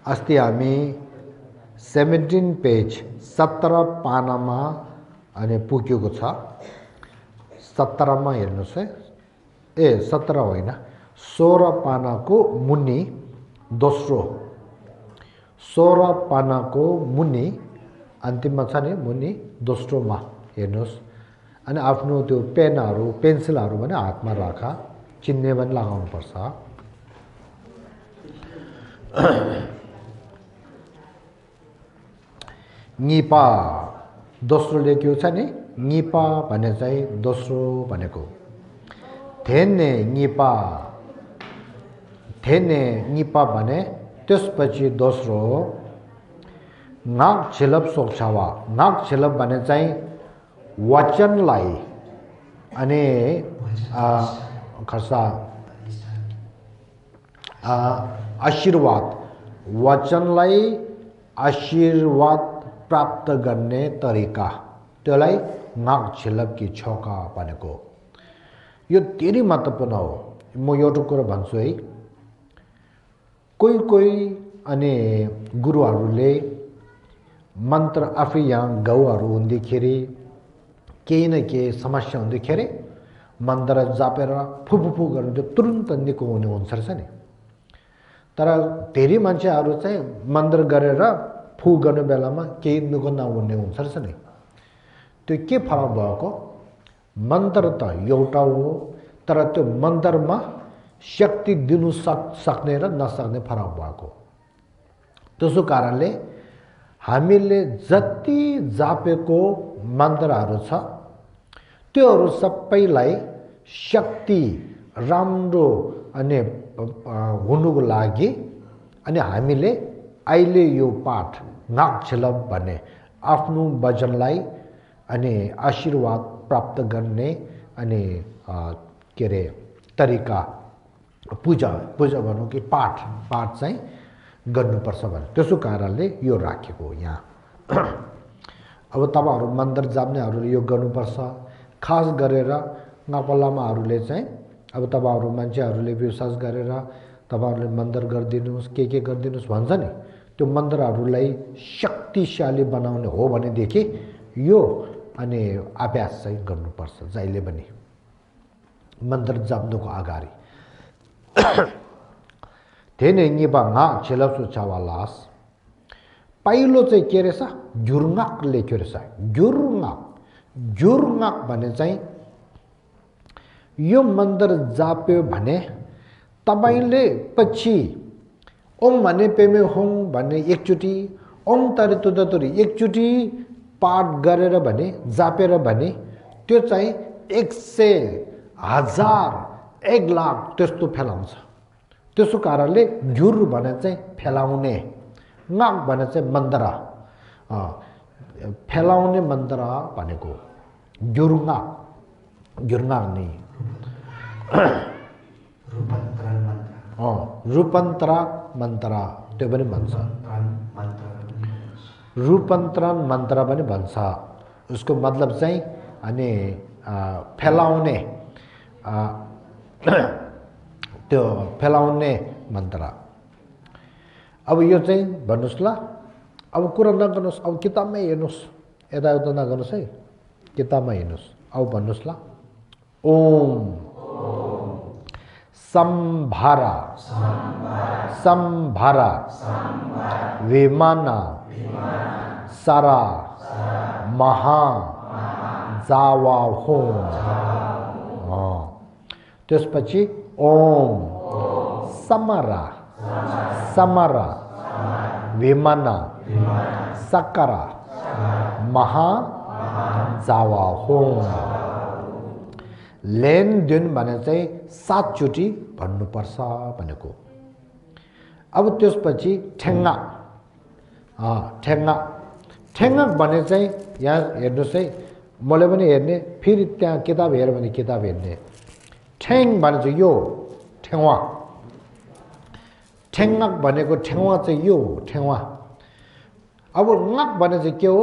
अस्ति हामी 17 पेज 17 पानामा अनि पुगेको छ 17 मा हेर्नुस् है 17 होइन 16 पानाको मुनि दोस्रो 16 पानाको मुनि अन्तिममा छ नि मुनि दोस्रोमा हेर्नुस् अनि आफ्नो त्यो पेनहरु पेन्सिलहरु पनि हातमा राखा चिन्ने पनि लगाउनु पर्छ निपा दोस्रो लेख्यो छ नि निपा भने चाहिँ दोस्रो भनेको थेने निपा भने त्यसपछि दोस्रो नाक छिलप सोक्छावा नाक छिलप भने चाहिँ वचनलाई अनि खर्सा आशीर्वाद वचनलाई आशीर्वाद प्राप्त गर्ने तरिका त्यसलाई नाक छिलपकी छोका भनेको यो धेरै महत्त्वपूर्ण हो म एउटा कुरा भन्छु है कोही अनि गुरुहरूले मन्त्र आफै यहाँ गाउँहरू हुँदाखेरि केही न केही समस्या हुँदाखेरि मन्त्र जापेर फुफुफु गर्नु तुरुन्त निको हुने हुन्छ नि तर धेरै मान्छेहरू चाहिँ मन्त्र गरेर फु गर्ने बेलामा केही निको नहुने हुन्छ नि त्यो के फरक भएको मन्त्र त एउटा हो तर त्यो मन्त्रमा शक्ति दिनु सक्ने र नसक्ने फरक भएको त्यसो कारणले हामीले जति जापेको मन्त्रहरू छ त्योहरू सबैलाई शक्ति राम्रो अनि हुनुको लागि अनि हामीले अहिले यो पाठ नाक छिलप भन्ने आफ्नो वचनलाई अनि आशीर्वाद प्राप्त गर्ने अनि के रे तरिका पूजा भनौँ कि पाठ चाहिँ गर्नुपर्छ भने त्यसो कारणले यो राखेको यहाँ अब तपाईहरु मन्त्र जाप्नेहरूले यो गर्नुपर्छ खास गरेर नपलामाहरूले चाहिँ अब तपाईहरु मान्छेहरूले विश्वास गरेर तपाईहरुले मन्त्र गर्दिनुस् के गर्दिनुस् भन्छ नि त्यो मन्त्रहरूलाई शक्तिशाली बनाउने हो भने देखि यो अनि अभ्यास चाहिँ गर्नुपर्छ जहिले पनि मन्त्र जाप्नुको अगाडि थेने निबा nga छिलप्सु छवालास पहिलो चाहिँ के रहेछ जुर्ङाक लेख्यो रहेछ जुर्ङाक भने चाहिँ यो मन्त्र जाप्यो भने तपाईले पछि ओम भने पेमे होङ भन्ने एकचोटी ओम तरे तुदतुरी एकचोटी पाठ गरेर भने जापेर भने त्यो चाहिँ 100,000 1,00,000 त्यस्तो फैलाउँछ त्यसो कारणले जुर भने चाहिँ फैलाउने नाक भने चाहिँ मन्त्र फैलाउने मन्त्र भनेको जुर्ङाक नि रूपान्तर मन्त्र त्यो पनि भन्छ रूपान्तरण मन्त्र पनि भन्छ उसको मतलब चाहिँ अनि फैलाउने त्यो फैलाउने मन्त्र अब यो चाहिँ भन्नुस् ल अब कुरा नगर्नुस् अब किताबमै हेर्नुस् यताउता नगर्नुस् है किताबमा हेर्नुस् अब भन्नुस् ल ओम सम्भारा विमाना सारा महा जावा होम त्यसपछि ओम समरा विमाना सकरा महा जावा होम लेनदेन भने चाहिँ 7 चोटी भन्नुपर्छ भनेको अब त्यसपछि ठेङ्गा भने चाहिँ यहाँ हेर्नुस् है मैले पनि हेर्ने फेरि त्यहाँ किताब हेर भने किताब हेर्ने ठेङ भने चाहिँ यो ठेङ्गा भनेको ठेङ्गा चाहिँ यो ठेङ्गा अब नाक भने चाहिँ के हो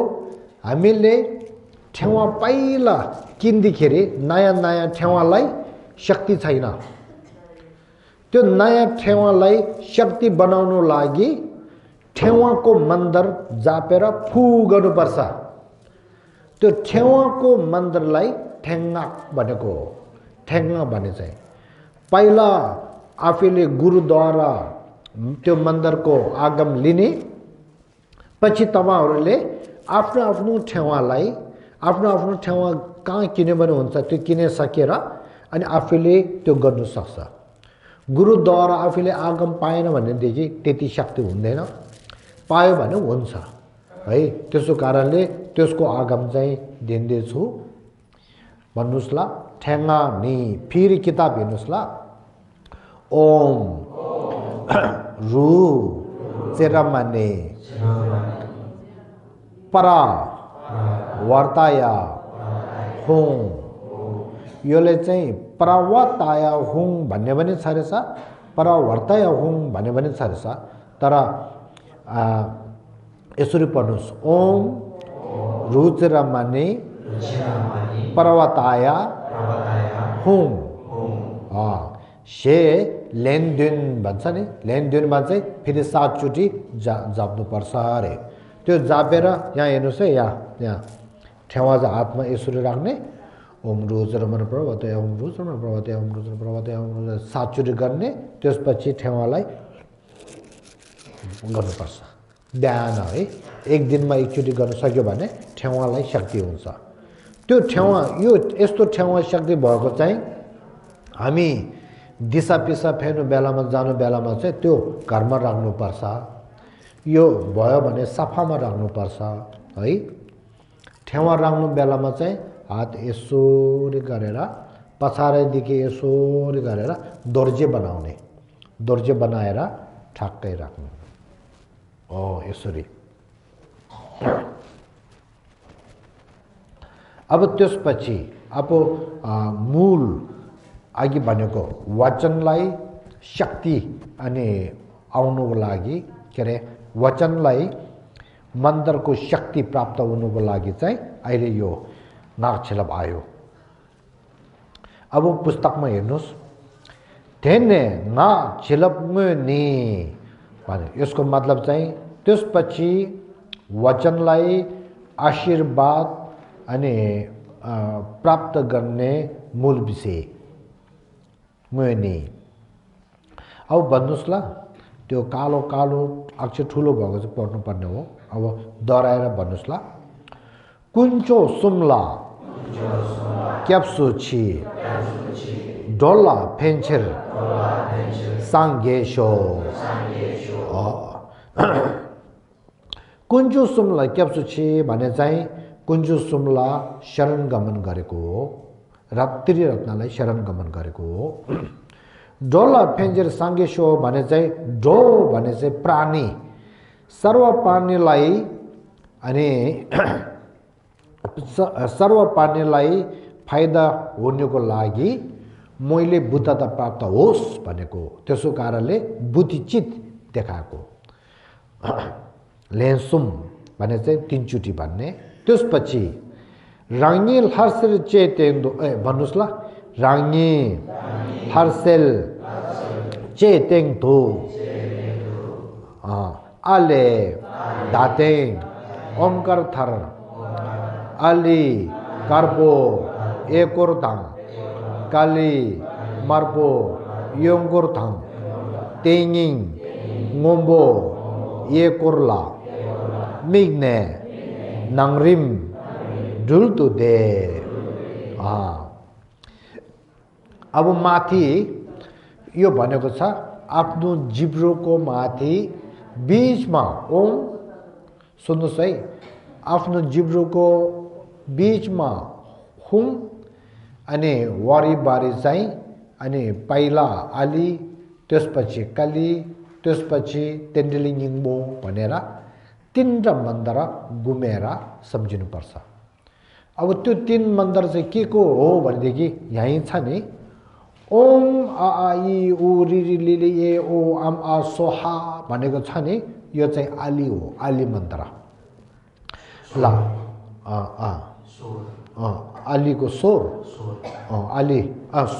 हामीले ठेवा पहिला किन्दाखेरि नयाँ ठेवालाई शक्ति छैन त्यो नयाँ ठेवालाई शक्ति बनाउनु लागि ठेवाको मन्दिर जापेर फु गर्नुपर्छ त्यो ठेवाको मन्दिरलाई ठेङ्गा भनेको हो ठेङ्गा भने चाहिँ पहिला आफैले गुरुद्वारा त्यो मन्दिरको आगम लिने पछि तपाईहरुले आफ्नो आफ्नो ठेवालाई आफ्नो आफ्नो ठेवा कहाँ किने भने हुन्छ त्यो किने सकेर अनि आफैले त्यो गर्न सक्छ गुरुद्वारा आफैले आगम पाएन भनेदेखि त्यति शक्ति हुँदैन पायो भने हुन्छ है त्यसो कारणले त्यसको आगम चाहिँ दिँदै छु भन्नुस् ल ठेङ्गा नि फेरि किताब हेर्नुस् ल ओम रु चेरमने परा वर्ताया हुँ योले चाहिँ प्रवर्ताया हुँ भन्ने पनि छ रहेछ प्रवर्ताया हुँ भन्ने पनि छ रहेछ तर यसरी पढ्नुस् ओम रुचिरमणि प्रवर्ताया हुँ से लेनदेन भन्छ नि लेनदेनमा चाहिँ फेरि 7 चोटि जाप्नुपर्छ अरे त्यो जापेर यहाँ हेर्नुस् है यहाँ ठेवा चाहिँ हातमा यसरी राख्ने ओम रुचिरमणि प्रवर्ताया ओम रुचिरमणि प्रवर्ताया ओम रुचिरमणि प्रवर्ताया ओम 7 चोटि गर्ने त्यसपछि ठेवालाई गर्नुपर्छ ध्यान है एक दिनमा एकचोटि गर्न सक्यो भने ठेवालाई शक्ति हुन्छ त्यो ठेवा यो यस्तो ठेवा शक्ति भएको चाहिँ हामी दिशा पिसा फेर्नु बेलामा जानु बेलामा चाहिँ त्यो घरमा राख्नुपर्छ यो भयो भने सफामा राख्नुपर्छ है ठेवा राख्नु बेलामा चाहिँ हात यसरी गरेर पछाडिदेखि यसरी गरेर दोर्जे बनाउने दोर्जे बनाएर ठ्याक्कै राख्नु यसरी अब त्यसपछि अब मूल अघि भनेको वचनलाई शक्ति अनि आउनुको लागि के अरे वचनलाई मन्त्रको शक्ति प्राप्त हुनुको लागि चाहिँ अहिले यो नागछिलप आयो अब पुस्तकमा हेर्नुस् धेने नागछिलपनि भने यसको मतलब चाहिँ त्यसपछि वचनलाई आशीर्वाद अनि प्राप्त गर्ने मूल विषय मुनि अब भन्नुस् ल त्यो कालो कालो अक्षर ठुलो भएको चाहिँ पढ्नु पर्ने हो अब दोहोऱ्याएर भन्नुस् ल कुञ्चो सुम्ला क्याप्सुची डोला फेन्चर सांगेशो कुञ्चो सुम्ला क्याप्सुची भने चाहिँ कुञ्चो सुम्ला शरण गमन गरेको हो त्रिरत्नलाई शरण गमन गरेको हो डोला फेन्चर सांगेशो भने चाहिँ डो भने चाहिँ प्राणी सर्व प्राणीलाई अनि सर्व प्राणीलाई फाइदा हुनुको लागि मैले बुद्धता प्राप्त होस् भनेको त्यसो कारणले बुद्धिचित देखाएको लेन्सुम भने चाहिँ 3 चोटि भन्ने त्यसपछि राङ्गी हर्सेल चेतेन्दो भन्नुस् ल राङ्गी हर्सेल चेतेन्दो आले दातेङ ओमकार थर आली कार्पो एकोरथाङ काली मार्पो योङकोरथाङ तेङिङ ngombo एकोरला मिग्ने नाङरिम डुल्तु दे अब माथि यो भनेको छ आफ्नो जिब्रोको माथि बीचमा ओम सुन्नुस् है आफ्नो जिब्रोको बीचमा हुम अनि वारीबारी चाहिँ अनि पहिला आली त्यसपछि काली त्यसपछि तेन्डेलिङिङबो भनेर 3 मन्त्र गुमेर सम्झिनु पर्छ अब त्यो 3 मन्त्र चाहिँ के को हो भनेदेखि यही छ नि ओम आ ई उ रि रि लि लि ए ओ आम आ सोहा भनेको छ नि यो चाहिँ आली हो आली मन्त्र ल आलीको स्वर आली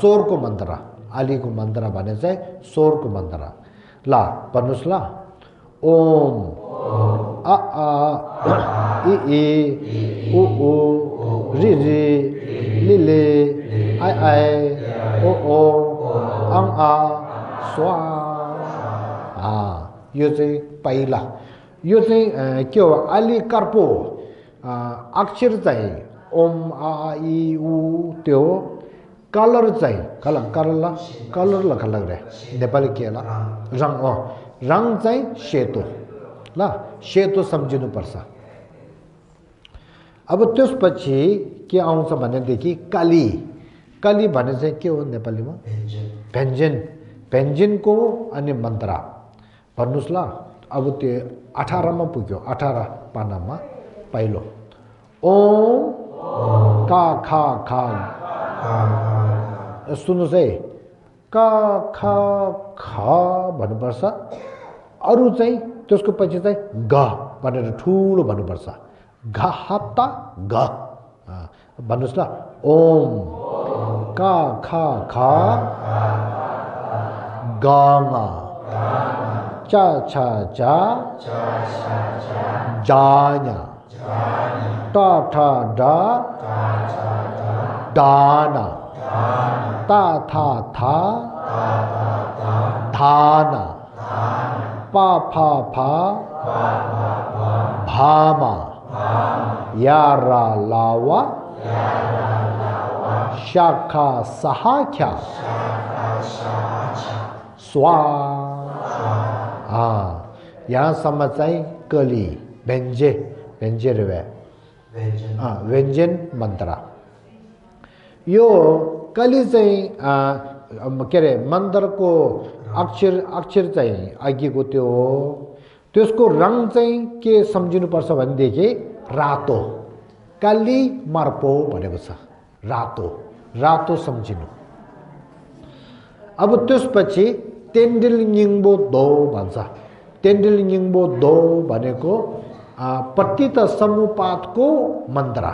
स्वरको मन्त्र आलीको मन्त्र भने चाहिँ स्वरको मन्त्र ल भन्नुस् ल Om a a i i u u ri ri li li ai ai o o ang a swa yo चाहिँ पहिला यो चाहिँ के हो अलि कर्पो अक्षर चाहिँ ओम आ इ उ त्यो कलर चाहिँ कलर लख लाग्रे नेपाली के होला रङ रङ चाहिँ सेतो ल सेतो सम्झिनु पर्छ अब त्यसपछि के आउँछ भनेदेखि काली काली भने चाहिँ के हो नेपालीमा व्यञ्जन व्यञ्जनको अनि मन्त्र भन्नुस् ल अब त्यो 18 मा पुग्यो 18 पानामा पहिलो ओम का खा खा सुन्नुस् है का खा खा भन्नुपर्छ अरु चाहिँ त्यसको पछि चाहिँ ग भनेर ठूलो भन्नुपर्छ घ हत्ता ग भन्नुस् ल ओम का खा खा गामा चा छा चा जान्या टा ठा डा दाना ता था था धाना पा फा फा भामा यारा लावा शाखा सहाख्या स्वा यहाँसम्म चाहिँ कली व्यञ्जे रे व्यञ्जन मन्त्र यो कली चाहिँ के अरे मन्त्रको अक्षर चाहिँ अघिको त्यो हो त्यसको रङ चाहिँ के सम्झिनुपर्छ भनेदेखि रातो काली मार्पो भनेको छ रातो सम्झिनु अब त्यसपछि तेन्डिल निङबो दो भन्छ तेन्डिल निङबो दो भनेको पट्टित समुपातको मन्त्र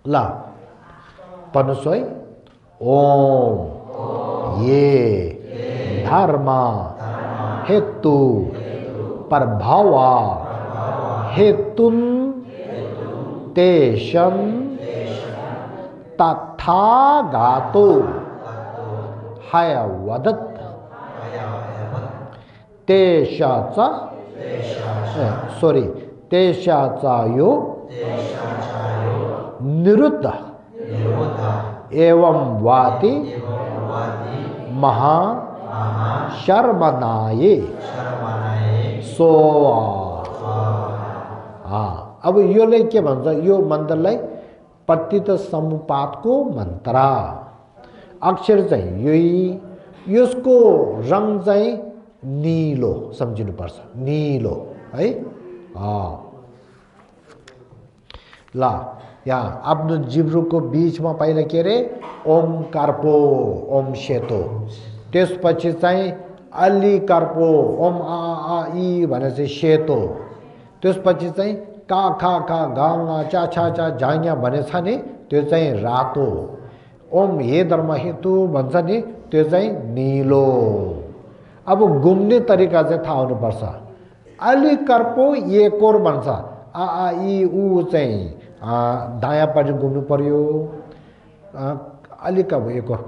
ल पनुस् है ओम ये धर्म हेतु प्रभावा हेतुन तेषं तथागतो हयवदत् तेषाचा यो निरुद्ध एवं वाति महा शर्मनाये सोवा अब योले के भन्छ यो मन्त्रलाई पट्टित समुपातको मन्त्र अक्षर चाहिँ यही यसको रङ चाहिँ नीलो सम्झिनु पर्छ नीलो है ल यहाँ आफ्नो जिब्रोको बीचमा पहिला के रे ओम कार्पो ओम सेतो त्यसपछि चाहिँ अलि कार्पो ओम आ इ भनेपछि सेतो त्यसपछि चाहिँ का खा खा गाङा चा छा चा जाङ्या भनेछ नि त्यो चाहिँ रातो ओम हे धर्म हेतु भन्छ नि त्यो चाहिँ नीलो अब घुम्ने तरिका चाहिँ थाहा हुनुपर्छ अलि कर्पो एकोर भन्छ आ इ उ चाहिँ दायाँपट्टि घुम्नु पर्यो अलिक अब एकोर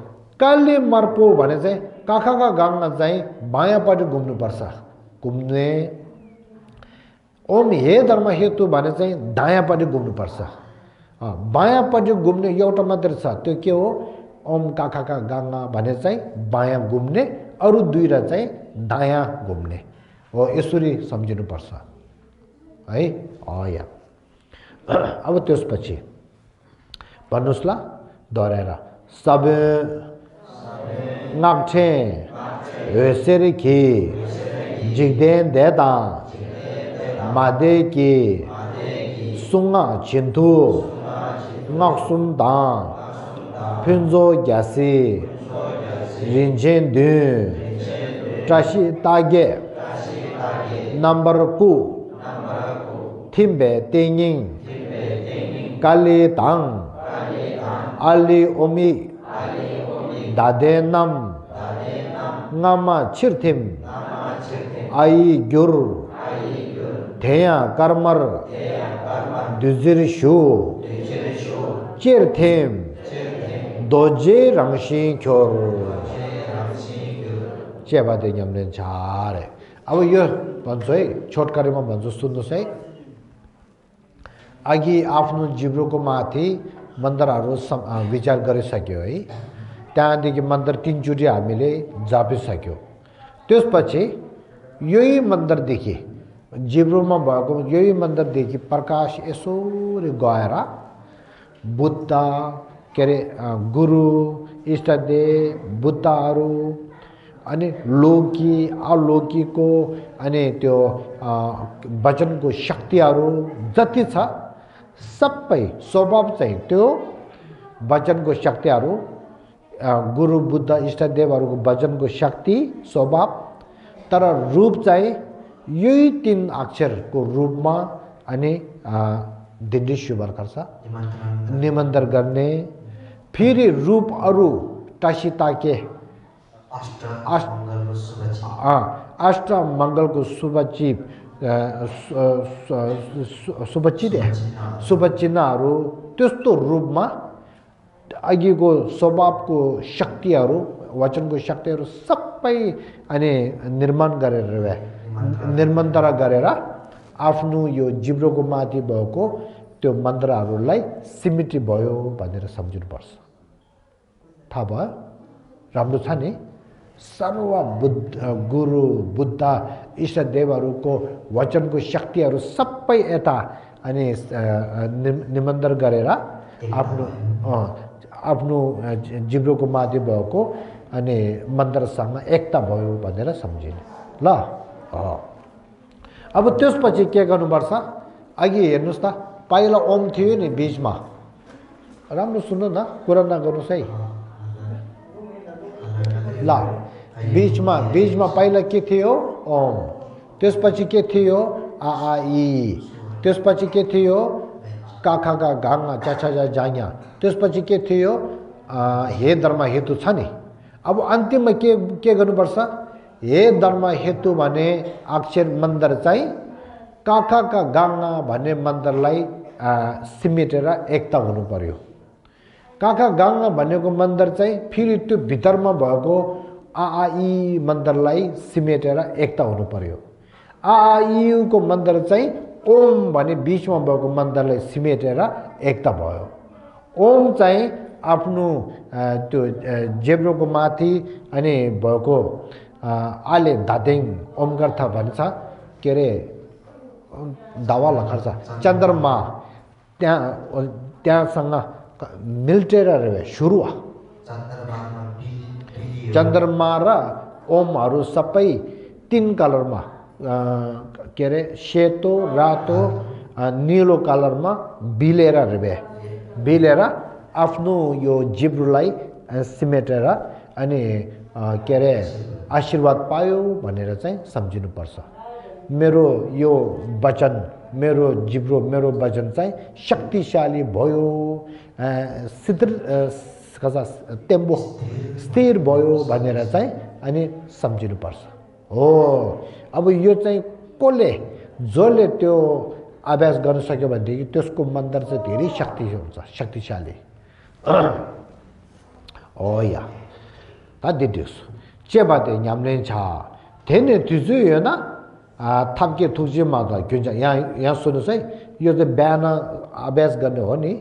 काली मर्पो भने चाहिँ काखाका गाङमा चाहिँ बायाँपट्टि घुम्नुपर्छ घुम्ने ओम हे धर्म हेतु भने चाहिँ दायाँपट्टि घुम्नुपर्छ बायाँपट्टि घुम्ने एउटा मात्र छ त्यो के हो ओम काखाका गाङमा भने चाहिँ बायाँ घुम्ने अरु दुईटा चाहिँ दायाँ घुम्ने हो यसरी सम्झिनुपर्छ है या अब त्यसपछि भन्नुस् ल दोहोऱ्याएर सब ngakche yeseri ki jigden deda made ki sunga chintu ngaksum da pinzo gyasi rinjen de trashi tage number 2 timbe tenging kali tang ali omi dadenam ngama chirthim ai gyur Theya karmar Duzir shu Chir them Doje rangshin kyor Cheba de nyamlen chare Abo yo Bansoi Chotkarima banzo sundosai Agi आफ्नो जिब्रोको माथि मन्दरहरू विचार गरिसक्यो है त्यहाँदेखि मन्दर तीनचोटि हामीले जापिसक्यो त्यसपछि यही मन्दरदेखि जिब्रोमा भएको यही मन्दरदेखि प्रकाश यसोरी गएर बुद्ध के अरे गुरु इष्टदेव बुद्धहरू अनि लोकी अलौकिकको अनि त्यो वचनको शक्तिहरू जति छ सबै स्वभाव चाहिँ त्यो वचनको शक्तिहरू गुरु बुद्ध इष्टदेवहरूको वचनको शक्ति स्वभाव तर रूप चाहिँ यही तीन अक्षरको रूपमा अनि दिन्दिसु भर्खर छ निमन्त्रण गर्ने फेरि रूपहरू टासिताके अष्ट मङ्गलको शुभचिप शुभचिन्हहरू त्यस्तो रूपमा अघिको स्वभावको शक्तिहरू वचनको शक्तिहरू सबै अनि निर्माण गरेर आफ्नो यो जिब्रोको माथि भएको त्यो मन्त्रहरूलाई सिमिट्री भयो भनेर सम्झिनुपर्छ थाहा भयो राम्रो छ नि सर्व गुरु बुद्ध इष्टदेवहरूको वचनको शक्तिहरू सबै यता अनि निमन्त्रण गरेर आफ्नो जिब्रोको माथि भएको अनि मन्त्रसँग एकता भयो भनेर सम्झिने ल अब त्यसपछि के गर्नुपर्छ अघि हेर्नुहोस् त पहिला ओम थियो नि बीचमा राम्रो सुन्नु न कुरा नगर्नुहोस् है ल बीचमा पहिला के थियो ओम त्यसपछि के थियो आ ई त्यसपछि के थियो काखा का गाङा चाचा जाङा त्यसपछि के थियो हे धर्म हेतु छ नि अब अन्तिममा के गर्नुपर्छ हे धर्म हेतु भने अक्षर मन्त्र चाहिँ काखा का गाङा भन्ने मन्त्रलाई सिमेटेर एकता हुनु पर्यो काखा गाङा भनेको मन्त्र चाहिँ फेरि त्यो भित्रमा भएको आआई मन्त्रलाई सिमेटेर एकता हुनु पर्यो आआईको मन्त्र चाहिँ ओम भने बीचमा भएको मन्त्रलाई सिमेटेर एकता भयो ओम चाहिँ आफ्नो त्यो जेब्रोको माथि अनि भएको आले धादेङ ओमगर्थ भन्छ के अरे दावा लखर्छ चन्द्रमा त्यहाँसँग मिल्टेर सुरुवा चन्द्रमा र ओमहरू सबै तीन कलरमा के अरे सेतो रातो नीलो कलरमा बिलेर आफ्नो यो जिब्रोलाई सिमेटेर अनि के अरे आशीर्वाद पायो भनेर चाहिँ सम्झिनुपर्छ मेरो यो वचन मेरो जिब्रो मेरो वचन चाहिँ शक्तिशाली भयो स्थिर भयो भनेर चाहिँ अनि सम्झिनुपर्छ हो अब यो चाहिँ जसले त्यो अभ्यास गर्न सक्यो भनेदेखि त्यसको मन्त्र चाहिँ धेरै शक्तिशाली हो या तादिदियोस् चेबाते 냠낸 차 देने तुझु ना थपके तुझु माता क्यों यहाँ सुन्नुहोस् है यो चाहिँ बिहान अभ्यास गर्ने हो नि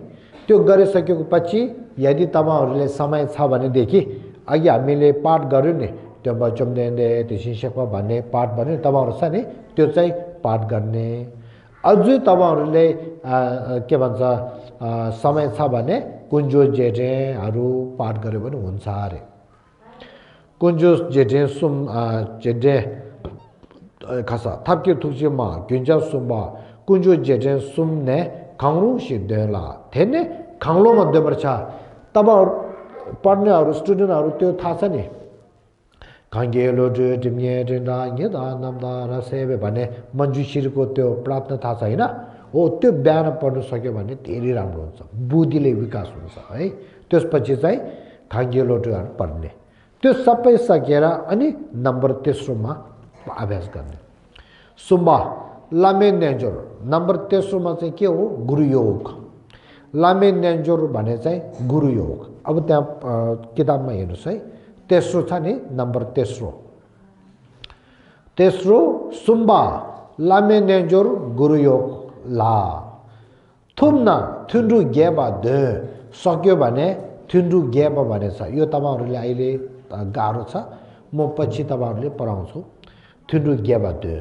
त्यो गरिसकेपछि यदि तपाईहरुले समय छ भनेदेखि अघि हामीले पाठ गर्यो नि त्यो बचमदेले त्यो शिक्षकमा भन्ने पाठ भन्यो तपाईहरु छ नि त्यो चाहिँ पाठ गर्ने अझै तपाईहरुले के भन्छ समय छ भने कुञ्जो जेठेहरू पाठ गर्यो भने हुन्छ अरे कुञ्जो जेठे सुम जेठे खासा थपके थुक्जिमा गुन्जा सुम्बा कुञ्जो जेठे सुमने खाङरु सिद्धला थेने खाङलो मध्ये पर्छ तपाईहरु पढ्नेहरु स्टुडेन्टहरु त्यो थाहा छ नि खाङ्गेलो दिम्ये दिना यदा नमदा रसेबे भने मञ्जुश्रीको त्यो प्रार्थना थाहा छ हैन हो त्यो बिहान पढ्न सक्यो भने धेरै राम्रो हुन्छ बुद्धिले विकास हुन्छ है त्यसपछि चाहिँ खाङ्गेलोटहरु पढ्ने त्यो सबै सकेर अनि नम्बर तेस्रोमा अभ्यास गर्ने सुम्बा 라멘 낸조르 넘버 테스로 마세 केओ गुरु योग लामे नेन्जोर भने चाहिँ गुरु योग अब त्यहाँ किताबमा हेर्नुस् है तेस्रो छ नि नम्बर तेस्रो सुम्बा लामे नेन्जोर गुरु योग ला थुम्ना थुन्डु गेबा दे सक्यो भने थुन्डु गेबा भने छ यो तपाईहरुले अहिले गाह्रो छ म पछि तपाईहरुले पढाउँछु थुन्डु गेबा दे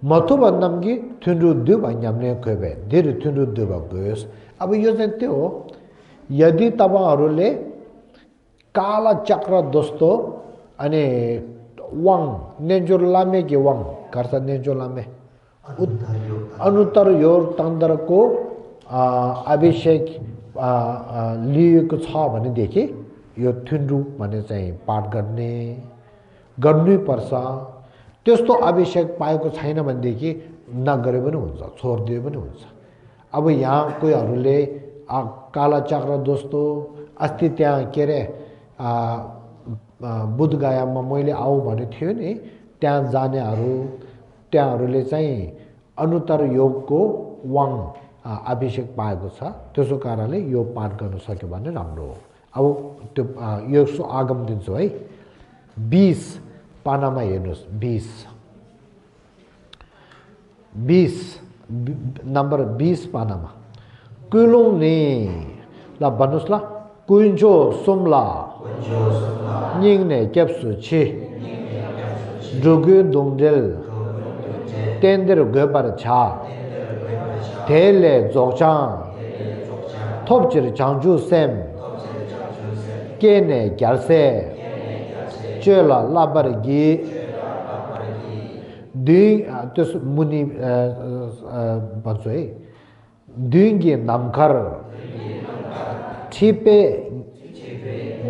मथु भन्दाम कि थुन्डु दु भन्यामले खोबे धेरै थुन्डु दु बगोस अब यो चाहिँ त्यो हो यदि तपाईहरुले काला चक्र दोस्तो अनि वाङ नेन्जोर लामे के वाङ गर्छ नेन्जोर लामे अनुत्तर यो तन्द्रको अभिषेक लिएको छ भनेदेखि यो थुन्डु भने चाहिँ पाठ गर्नै पर्छ त्यस्तो अभिषेक पाएको छैन भनेदेखि नगरे पनि हुन्छ छोड्दिए पनि हुन्छ अब यहाँ कोहीहरुले काला चक्र दोस्तो अस्ति त्यहाँ के रे बुधगयामा मैले आऊ भने थियो नि त्यहाँ जानेहरु त्यहाँहरुले चाहिँ अनुत्तर योगको वाङ अभिषेक पाएको छ त्यसो कारणले यो पाठ गर्न सक्यो भने राम्रो हो अब त्यो यो सो आगम दिन्छु है 20 पानामा हेर्नुस् 20 नम्बर 20 पानामा कुलोङ नि ल भन्नुस् ल कुइन्जो सोमला निङने क्याप्सु छि जुगु दोङजेल टेन्डर गबर छा टेले जोचा थोपचिर चांजु सेम केने ग्यालसे चेला लाबरगी दुई त्यस मुनि भन्छ है दुइगे नामखर छिपे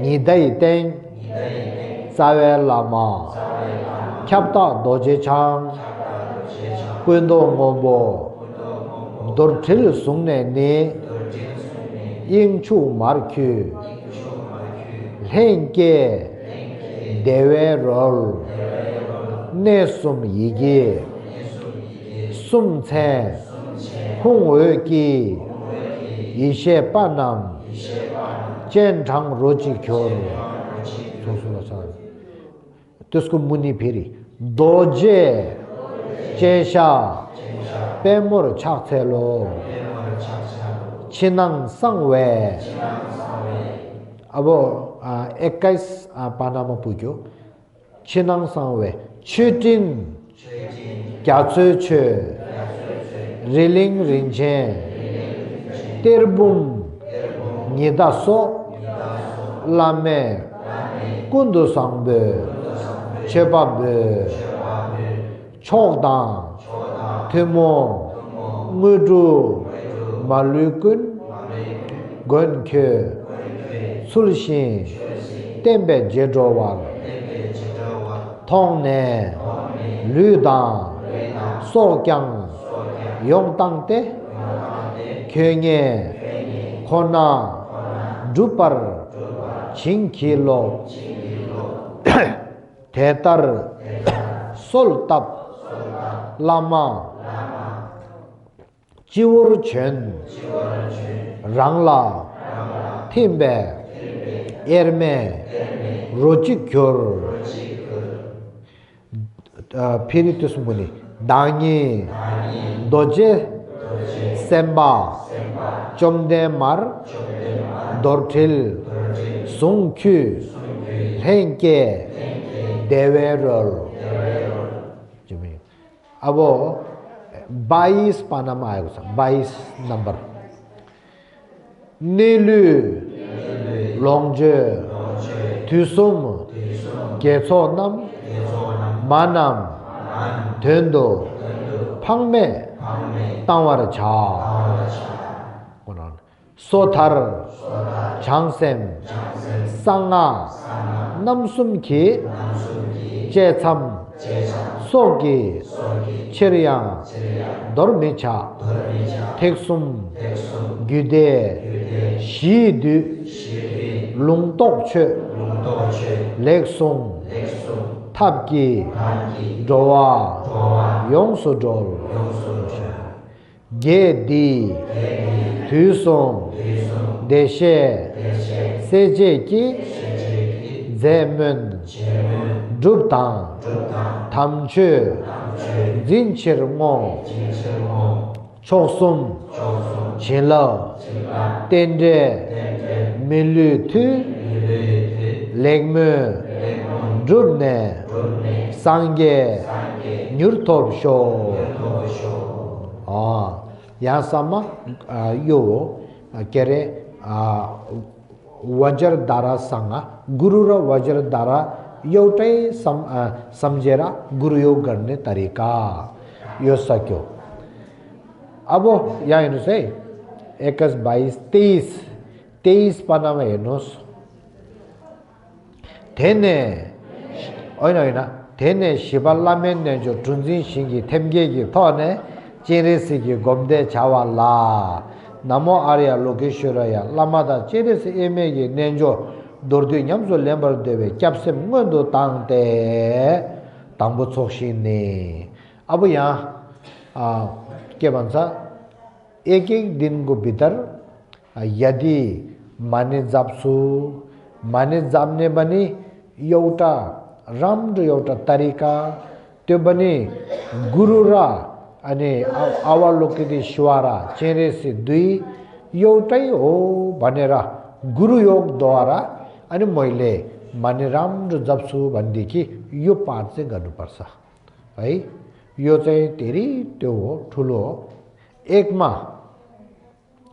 निदै तेङ सावे लामा ख्याप्ता दोजे छाङ कुइन्दो ngombo dorthil sungne ne ingchu markyu lenke dewe rol ne sum yigi sum che hung ki yishe panam chen chang roji kyor त्यसको मुनि फेरि दोजे चेशा पेमोर छाक्छेलो छिनाङ संवे अब 21 पानामा पुग्यो छिनाङ संवे छिटिन क्याचे रिलिङ रिन्छे तेरबुम निदासो लामे कुन्दु संबे chebabe chogdang temo ngudu malukun gonke sulshin tembe jedowal tongne ludang sokyang yongtangte kyenye khona dupar chinkilo Theater Soltap Lama Chiur Chen Rangla Timbe Erme Rochikyur Piritus Muni Dani Doje Semba Chomde Mar Dortil Sungkyu Henke देवेरल अब 22 पानामा आएको छ 22 number नीलु लोङजे थुसुम गेछोनम मानम धेन्दो फाङमे tower छा सोथर छाङसेम सांगा namsumki checham sogi cheriya dormecha teksum güde shidu lungtokche leksum 탑기 조와 용수돌 게디 뒤송 대셰 세제기 제문 줍당 탐추 진치르모 초숨 진러 텐데 밀루트 렉무 줍네 상게 뉴르톱쇼 야사마 요 केरे वज्र दारा संग गुरु र वज्र दारा एउटै सम्झेर गुरु योग गर्ने तरिका यो सक्यो अब यहाँ हेर्नुस् है 21 22 23 पन्नामा हेर्नुस् थेने होइन थेने शिवल्लामेन ने जो ट्रुन्जिन सिंगी थेम्गेगी थने चेरेसिगी गोम्दे छावाला नमो आर्य लोकेश्वरया लामादा चेरेस एमेगे नेंजो दोर्दु 냠조 렘버데베 캡세 문도 땅때 당부 촉신네 अब यहाँ के भन्छ एक एक दिनको भित्र यदि माने जाप्छु माने जाप्ने पनि एउटा राम्रो एउटा तरिका त्यो पनि गुरु र अनि अवलोकितेश्वरा चेरेसी दुई एउटै हो भनेर गुरु योगद्वारा अनि मैले माने राम्रो जप्छु भनेदेखि यो पाठ चाहिँ गर्नुपर्छ है यो चाहिँ धेरै त्यो हो ठुलो हो एकमा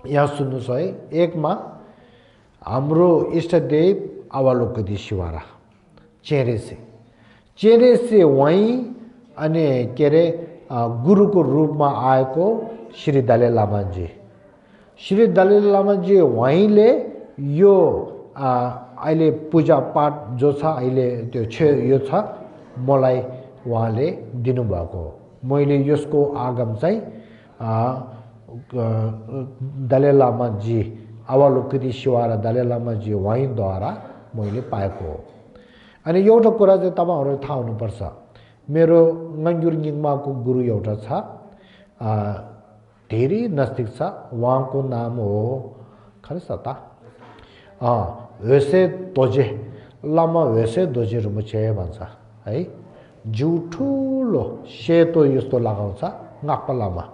यहाँ सुन्नुस् है एकमा हाम्रो इष्टदेव अवलोकितेश्वरा चेरेसी वहीं अनि के अरे गुरुको रूपमा आएको श्री दलाई लामाजी वहीँले यो अहिले पूजा पाठ जो छ अहिले त्यो यो छ मलाई उहाँले दिनुभएको मैले यसको आगम चाहिँ दलाई लामाजी अवलोकितेश्वरा दलाई लामाजी वहीँद्वारा मैले पाएको हो अनि एउटा कुरा चाहिँ तपाईहरुले थाहा हुनुपर्छ मेरो नङ्गुर निङमाको गुरु एउटा छ धेरै नजिक छ उहाँको नाम हो खरे सता वेसे दोजे लामा वेसे दोजे रुमुचे भन्छ है जुठुलो सेतो यस्तो लगाउँछ नाक्पा लामा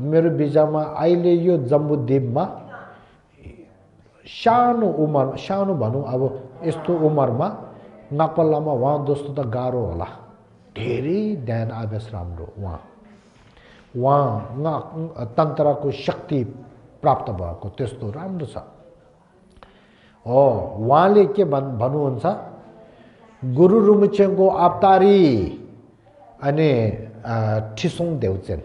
मेरो बिजामा अहिले यो जम्बुद्वीपमा सानो भनौँ अब यस्तो उमेरमा नाक्पा लामा उहाँ जस्तो त गाह्रो होला धेरै ध्यान आवेश राम्रो उहाँ तन्त्रको शक्ति प्राप्त भएको त्यस्तो राम्रो छ उहाँले के भन्नुहुन्छ गुरु रुमुचेको अवतारी अनि ठिसोङ देवचेन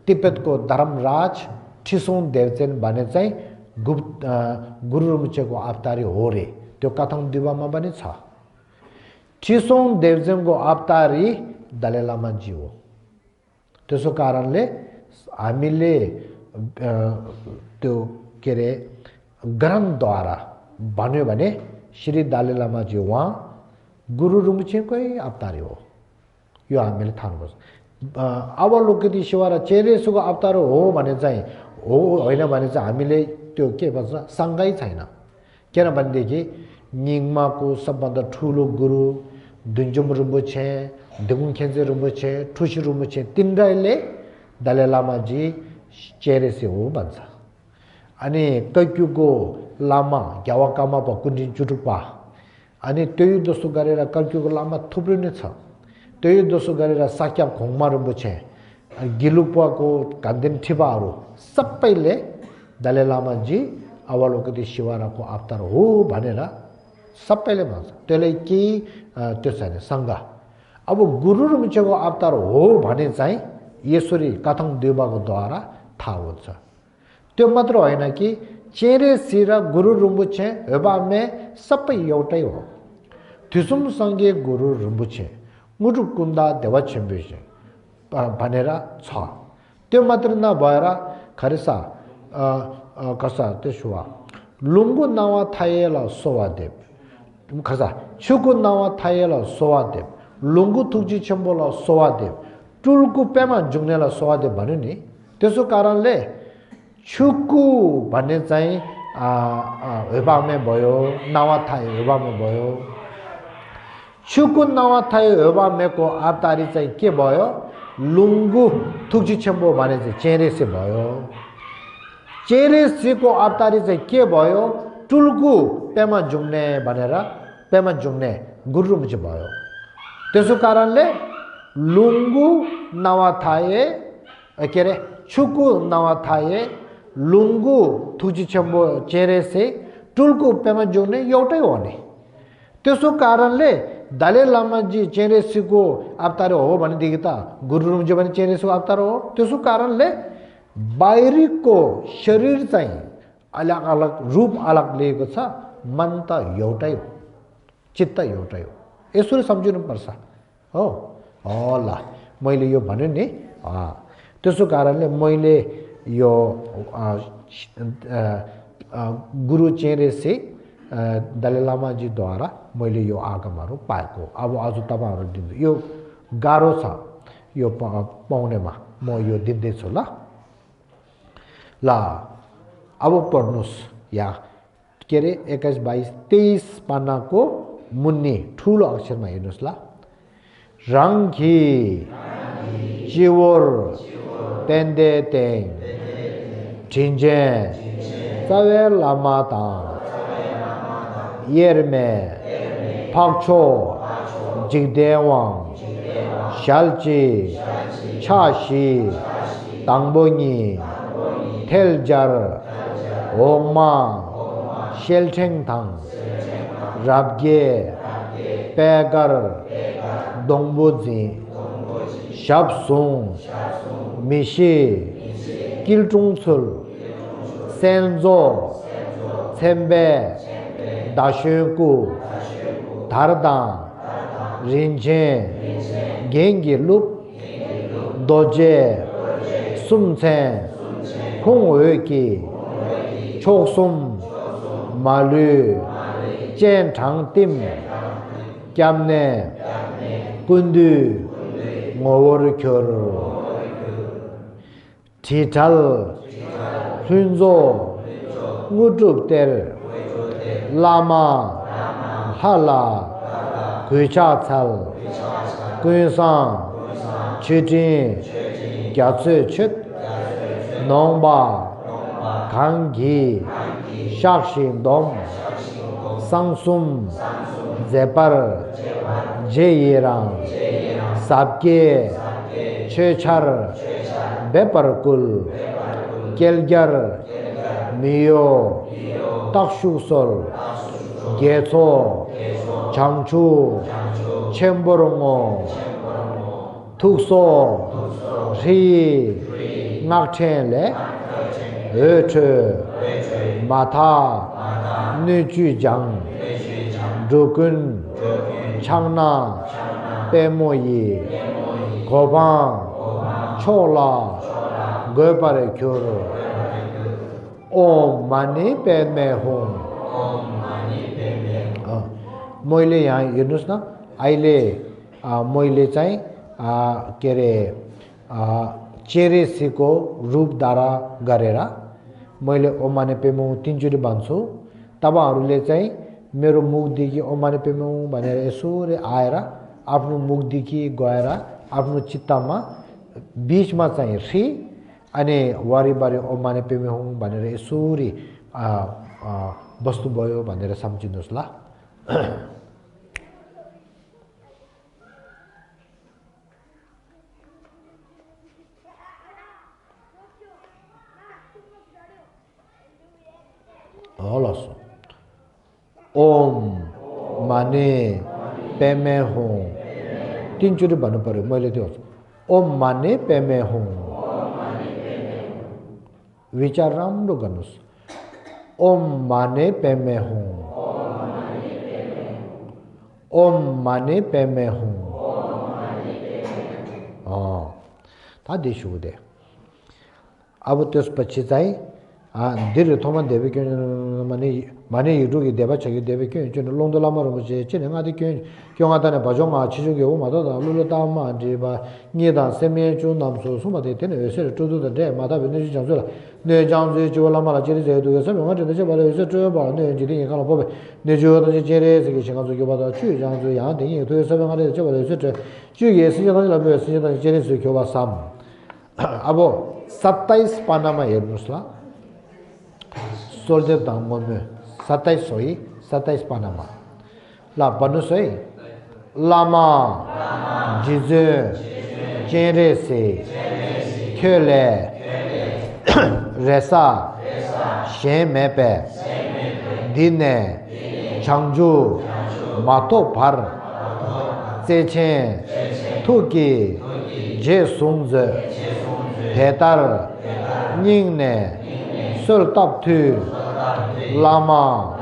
तिब्बतको धर्मराज ठिसोङ देवचेन भने चाहिँ गुरु रुमुचेको अवतारी हो रे त्यो कथाङ दिवामा पनि छ ठिसोङ देवचेनको अवतारी दलाई लामाजी हो त्यसो कारणले हामीले त्यो के अरे ग्रन्थद्वारा भन्यो भने श्री दलाई लामाजी उहाँ गुरु रुमुचेकै अवतारी हो यो हामीले थाहा हुनुपर्छ अवलोकितेश्वरा चेरेसुको अवतार हो भने चाहिँ हो होइन भने चाहिँ हामीले त्यो के भन्छ सँगै छैन किनभनेदेखि निङमाको सबभन्दा ठुलो गुरु दुन्जुम रुम्बुछे दुगुङ खेन्जे रुम्बुछे ठुसी रुम्बुछे तिनैले दलाई लामाजी चेरेसे हो भन्छ अनि कैक्युको लामा ग्यावाकामा भकुन्डी चुटुपा अनि त्यही जस्तो गरेर कैक्युको लामा थुप्रै नै छ त्यही जस्तो गरेर साक्या खोङमा रुम्बुछे गिलुपाको कान्देन ठिपाहरू सबैले दलाई लामाजी अवलोकितेश्वराको अवतार हो भनेर सबैले भन्छ त्यसलाई केही त्यो छैन सँग अब गुरु रुमुचेको अवतार हो भने चाहिँ यसरी कथङ देवको द्वारा थाहा हुन्छ त्यो मात्र होइन कि चेरेसी र गुरु रुम्बुछे हेबामे सबै एउटै हो थिसुम सँगे गुरु रुम्बुछे मुटु कुन्दा देवछेम्बेसे भनेर छ त्यो मात्र नभएर खरेसा कसा त्यसो लुङ्गु नावा थायेला सोवादेव खसा chuku nawa thayela soade lungu thukji chambola soade tulku pema jungnela soade banani tesu karanle chuku bane chai ebame boyo nawa thay ebame boyo chuku nawa thay ebame ko aptari chai ke boyo lungu thukji chambo bane chere se boyo chere se ko aptari chai ke boyo tulku pema jungne banera pema jungne guru muje boyo tesu karanle lungu nawa thaye kere chuku nawa thaye lungu thuji chambo chere se tulku pema jungne yotai one tesu karanle dalai lama ji chere se ko aptare ho bani digita guru muje bani chere se aptare ho tesu karanle bairi ko sharir chai अलग अलग रूप अलग लिएको छ मन त एउटै हो चित्त एउटै हो यसरी सम्झिनु पर्छ हो होला मैले यो भने नि त्यसो कारणले मैले यो गुरु चेरे से दलाई लामा जी द्वारा मैले यो आगमहरु पाएको अब आज तपाईहरु दिनु यो गाह्रो छ यो पाउनेमा म यो दिन्दै छु ल अब पढ्नुस् या के रे 21 22 23 पानाको मुन्नी ठूलो अक्षरमा हेर्नुस् ल रंगी चिवर तेन्दे तेङ जिन्जे सवे लामाता Yerme फाक्छो जिगदेवाङ शालची छाशी ताङबोङी 텔jar Oma Shelteng Tang Rabge Pegar Dongbozi Shabsung Mishi Kiltungsul Senzo Sembe Dashenku Dardang Rinchen Gengi Lup Doje Sumchen Kongweki Choksum Malu Chen Chang Tim Kyamne Kundu Ngowor Kyor Tital Hunzo Nguduk Tel Lama Hala Kuchachal Kunsang Chitin Gyatsu Chit Nongba Kangi Shakshin Dom Sangsum Zepar Jeyirang Sabke Chechar Beparkul Kelgar Miyo Takshuksol Getso Changchu Chemborongo Tukso Ri Ngakchenle Ötö Mata Nücüjang Dukun Changna Pemoyi Koban Chola Göpare Kyor Om Mani Padme Hum मैले यहाँ हेर्नुस् न अहिले मैले चाहिँ के रे चेरेसीको रूप धारा गरेर मैले ओम माने पेमु तीनचोटी भन्छु तपाईहरुले चाहिँ मेरो मुखदेखि ओम माने पेमु भनेर यसरी आएर आफ्नो मुखदेखि गएर आफ्नो चित्तमा बीचमा चाहिँ रि अनि वारीबारी ओम माने पेमु भनेर यसरी वस्तु भयो भनेर सम्झिनुस् ल हलस ओम माने पेमे हूँ तीनचोटी भन्नु पर्यो मैले त्यो ओम माने पेमे हूँ विचार राम्रो गर्नुस् ओम माने पेमे हूँ ओम माने पेमे हूँ था दिसुदे अब त्यसपछि चाहिँ 데르 토만 데베견 마네 유루기 데바차기 데베견 저 롱돌라마로 뭐지 진행하디 경하다네 바종아 지주게 오마다다 룰루다마 디바 니다 세메 주 남소 수마데 되네 요새 쪼도데 마다 베네 장소라 네 장소 조라마라 제리제도 설명을 되게 바로 요새 저바 네 지리 가라 보베 네 저도 제레스기 시간도 교바다 주 장소 양등이 도 설명하래 저 바로 요새 저 주에 시간을 라베 시간 제레스 교바 3 아보 27 पानामा हेर्नुस् ल सोल्जर धाममा 27 हो है 27 पानामा ल भन्नुस् है लामा जिजे जेरेसे खेले रेसा शेमेपे दिने 장주 마토파르 제체 토기 제송제 대달 닝네 설답투 라마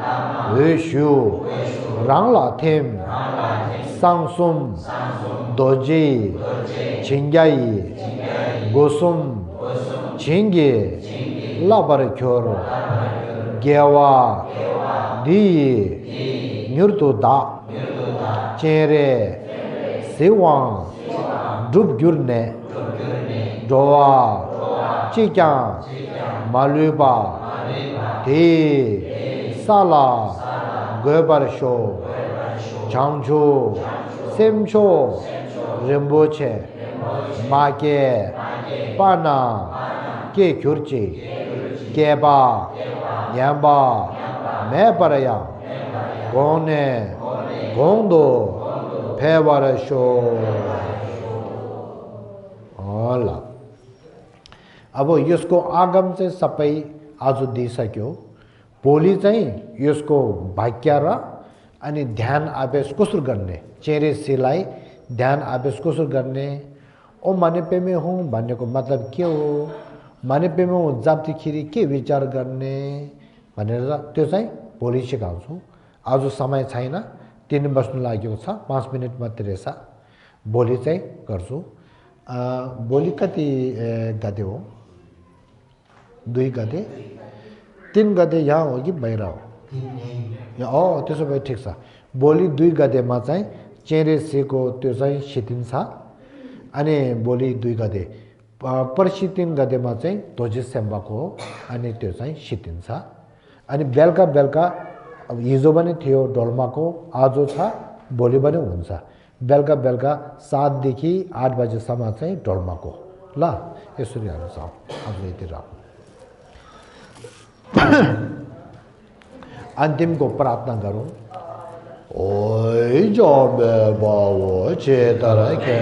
외슈 랑라템 상숨 도지 징가이 고숨 징기 라바르교르 게와 디 뉴르도다 제레 세왕 둡규르네 조아 치짱 말루바 디 살라 거바르쇼 장주 셈쇼 렘보체 마게 파나 게규르지 게바 냠바 메바라야 고네 공도 페바르쇼 होला अब यसको आगम चाहिँ सबै आज दिइसक्यो भोलि चाहिँ यसको भाग्य र अनि ध्यान आवेश कसरी गर्ने चेरेसीलाई ध्यान आवेश कसरी गर्ने ओ माने पेमे हूँ भन्नेको मतलब के हो माने पेमे हूँ जाप्दाखेरि के विचार गर्ने भनेर त्यो चाहिँ भोलि सिकाउँछु आज समय छैन 3 बज्नु लागेको छ 5 मिनेट मात्रै रहेछ भोलि चाहिँ गर्छु भोलि कति गते हो 2 गते 3 गते यहाँ हो कि बाहिर हो त्यसो भए ठिक छ भोलि 2 गतेमा चाहिँ चेरेसीको त्यो चाहिँ सिद्धिन्छ अनि भोलि 2 गते पर्सि 3 गतेमा चाहिँ ध्वजी सेम्बाको हो अनि त्यो चाहिँ सिद्धिन्छ अनि बेलुका बेलुका अब हिजो पनि थियो डोल्माको आज छ भोलि पनि हुन्छ बेलुका बेलुका 7 देखि 8 बजेसम्म चाहिँ डोल्माको ल यसरी हाल्छ आज यति र अन्तिमको प्रार्थना गरौँ ओइ जबे बाबो चेतरा के